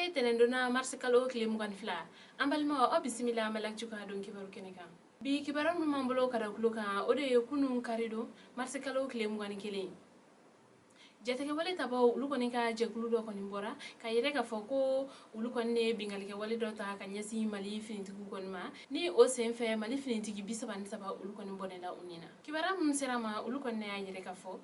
Kayi tɛnɛndonna marisi kalo tile 22, an balimaw, aw bisimila Mali Actu ka don kibaru kɛnɛ kan. Bi kibaru minnu b'an bolo ka da tulo kan, o de ye kunun karidon marisi kalo tile 21, jatigɛwale tabaw olu kɔni ka jɛkulu dɔ kɔni bɔra ka yɛrɛ k'a fɔ ko olu kɔni ne binkalikɛwale dɔ ta ka ɲɛsin Mali finitigiw kɔni ma. Ni o senfɛ, Mali finitigi 33 olu kɔni bɔnɛla u ni na. Kibaruya minnu sera ma, olu kɔni y'a yɛrɛ k'a fɔ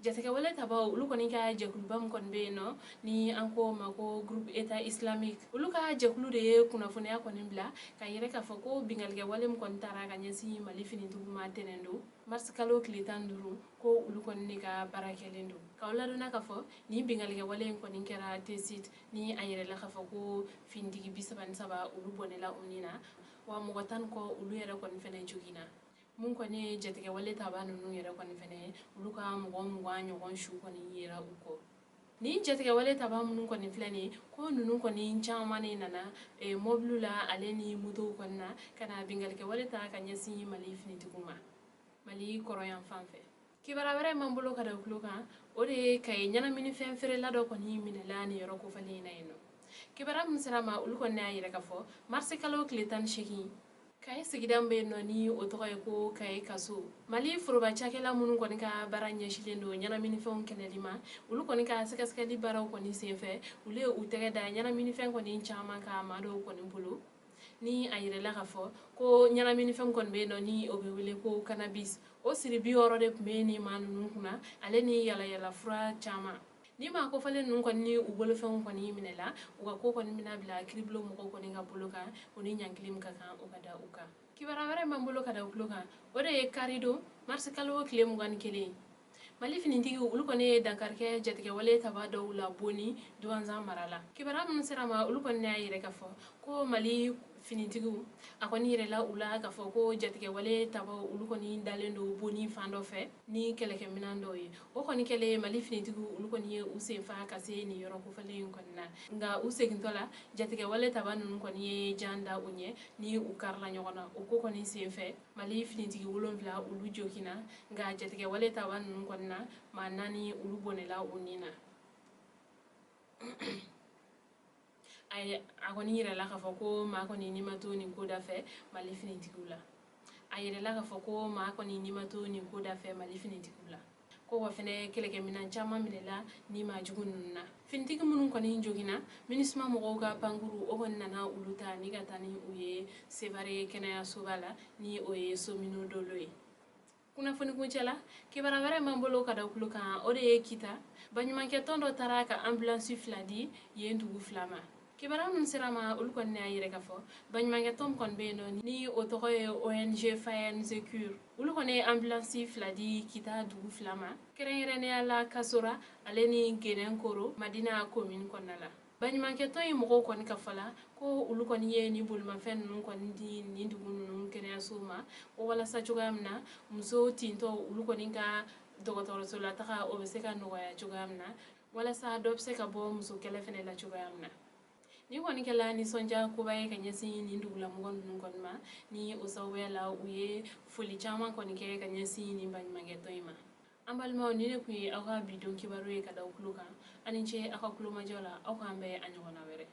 jatigɛwale tabaw olu kɔni ka jɛkuluba min kɔni bɛ yen nɔ, ni an ko ma ko Groupe État Islamique, olu ka jɛkulu de ye kunnafoniya kɔni bila ka yɛrɛ k'a fɔ ko binkalikɛwale min kɔni taara ka ɲɛsin Mali finitigiw ma tɛnɛn don marisi kalo tile 15, ko olu kɔni de ka baara kɛlen don. K'aw ladɔnna k'a fɔ nin binkalikɛwale in kɔni kɛra Tessit, ni a yɛrɛla k'a fɔ ko finitigi 33 olu bɔnɛla u ni na, wa mɔgɔ 10 kɔ olu yɛrɛ kɔni fɛnɛ joginna. Mun kɔni ye jatigɛwale taba ninnu yɛrɛ kɔni fɛnɛ ye, olu ka mɔgɔ 20 ɲɔgɔn su kɔni yera u kɔ. Nin jatigɛwale taba minnu kɔni filɛ nin, ko ninnu kɔni caman de nana mɔbiliw la ale ni motow kɔni na ka na binkalikɛwale ta ka ɲɛsin Mali finitigiw ma Mali kɔrɔyan fan fɛ. Kibaruya wɛrɛ m'an bolo ka da tulo kan, o de ye Kayi ɲɛnaminifɛn feerela dɔ kɔni minɛla nin yɔrɔ kofɔlen in na yen nɔ. Kibaruya min sera ma, olu kɔni y'a yɛrɛ k'a fɔ marisi kalo tile 18, Kayi sigida min bɛ yen nɔ, ni o tɔgɔ ye ko Kayi Kaso, Mali foroba cakɛla minnu kɔni ka baara ɲɛsilen don ɲɛnaminifɛnw kɛlɛli ma, olu kɔni ka sɛgɛsɛgɛli baaraw kɔni senfɛ, olu ye u tɛgɛ da ɲɛnaminifɛn kɔni caman ka maa dɔw kɔni bolo. Ni a yɛrɛla k'a fɔ ko ɲɛnaminifɛn kɔni bɛ yen nɔ, ni o bɛ wele ko cannabis, o siri 60 de tun bɛ nin maa ninnu kunna, ale ni yalayala fura caman. Ni maa kofɔlen ninnu kɔni ni u bolofɛnw kɔni minɛla, u ka ko kɔni bɛna bila kiiribulon mɔgɔw kɔni ka bolo kan, u ni ɲankili min ka kan, o ka da u kan. Kibaruya wɛrɛ m'an bolo ka da u tulo kan, o de ye karidon marisi kalo tile 21, Mali finitigiw olu kɔni ye dankarikɛ jatigɛwale taba dɔw la Boni Duwanzan mara la. Kibaruya minnu sera ma, olu kɔni y'a yɛrɛ k'a fɔ ko Mali finitigiw, a kɔni yɛrɛla u la k'a fɔ ko jatigɛwale tabaw olu kɔni dalen don Boni fan dɔ fɛ ni kɛlɛkɛminɛn dɔw ye. O kɔni kɛlen, Mali finitigiw olu kɔni ye u senfa ka se nin yɔrɔ kofɔlen in kɔni na. Nka u segintɔ la, jatigɛwale taba ninnu kɔni ye jan da u ɲɛ ni u karila ɲɔgɔn na. O ko kɔni senfɛ, Mali finitigi 7 olu joginna, nka jatigɛwale taba ninnu kɔni na, maa 4 olu bɔnɛla u ni na. A kɔni yirala k'a fɔ ko maa kɔni ni ma to nin ko da fɛ Mali finitigiw la. A yirala k'a fɔ ko maa kɔni ni ma to nin ko da fɛ Mali finitigiw la. Ko wa fɛnɛ kɛlɛkɛminɛn caman minɛla ni maa jugu ninnu na. Finitigi minnu kɔni joginna, MINUSMA mɔgɔw ka pankuru o kɔni nana olu ta ni ka taa ni u ye Sevare kɛnɛyasoba la, ni o ye Somino Dolo ye. Kunnafoni kuncɛ la, kibaruya wɛrɛ m'an bolo ka da tulo kan, o de ye Kita baɲumankɛtɔn dɔ taara ka ambulance 2 di yen dugu 2 ma. Kibaruya minnu sera ma, olu kɔni y'a yɛrɛ k'a fɔ baɲumankɛtɔn kɔni bɛ yen nɔ, ni o tɔgɔ ye ONG Fire Secure, olu kɔni ye ambulance 2 di Kita dugu 2 ma, kɛrɛnkɛrɛnnenya la Kasora ale ni Gɛnɛnkoro Madina commune kɔnɔna la. Baɲumankɛtɔn in mɔgɔw kɔni ka fɔ la ko olu kɔni ye nin bolimafɛn ninnu kɔni di nin dugu ninnu kɛnɛyasow ma, ko walasa cogoya min na muso tintɔ olu kɔni ka dɔgɔtɔrɔso la taga o bɛ se ka nɔgɔya cogoya min na, walasa dɔ bɛ se ka bɔ muso kɛlɛ fɛnɛ la cogoya min na. Nin kɔni kɛla nisɔndiya koba ye ka ɲɛsin nin dugulamɔgɔ ninnu kɔni ma, ni o sababuya la u ye foli caman kɔni kɛ ka ɲɛsin nin baɲumankɛtɔn in ma. An balimaw, nin de tun ye aw ka bi don kibaru ye ka da aw tulo kan. Aw ni ce aw ka tulomajɔ la. Aw k'an bɛn a ɲɔgɔnna wɛrɛ.